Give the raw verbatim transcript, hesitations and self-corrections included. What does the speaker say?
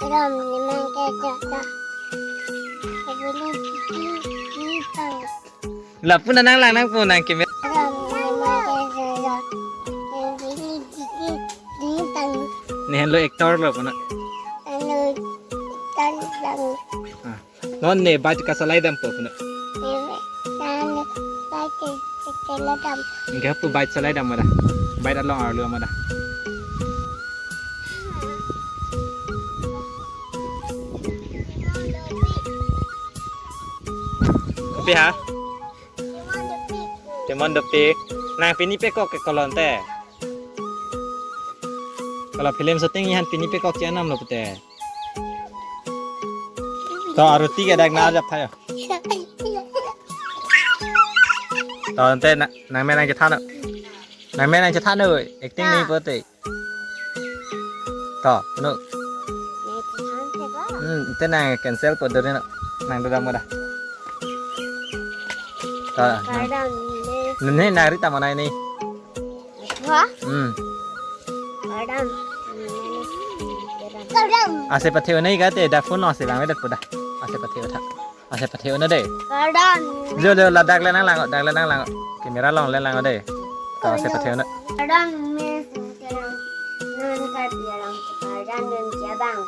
Ram ni mang ke jo jo. Ebili tiki tiki pang. Lapu na nang lang nang pu nang keme. Ram ni mang ke jo jo. Ebili tiki tiki pang. Ne henlo actor lo pu na. Anu tan lang. Ah. Non ne bike kasalai dam pu pu na. Tan bike kasalai dam. Enke pu bike salai dam mada. Bike along arlo mada. Kopi ha? Timon dopik. Nang pini pekok ke kolon te. Kalau film shooting ihan pini pekok ke anam lo pute. To aruti ke dak na ajap thayo. To ante na, nang me nang chethan. Nang me nang chethan, acting ni pute. To, no. Hmm, ante nang cancel po dori no. Nang dodam mada. To, nang. Kardom ne. Ne nang rita mana ini? Wah? Hmm. Kardom. Kardom. Ase pathe-o nai kate, da phone lo ase bang vedet po da. Ase pathe-o tha. Ase pathe-o na de. Kardom. Jo jo la dak le nang lang, dak le nang lang. Camera long le lang de. To ase pathe-o na. Kardom ne. Nun karpi alam kardom nun jabang.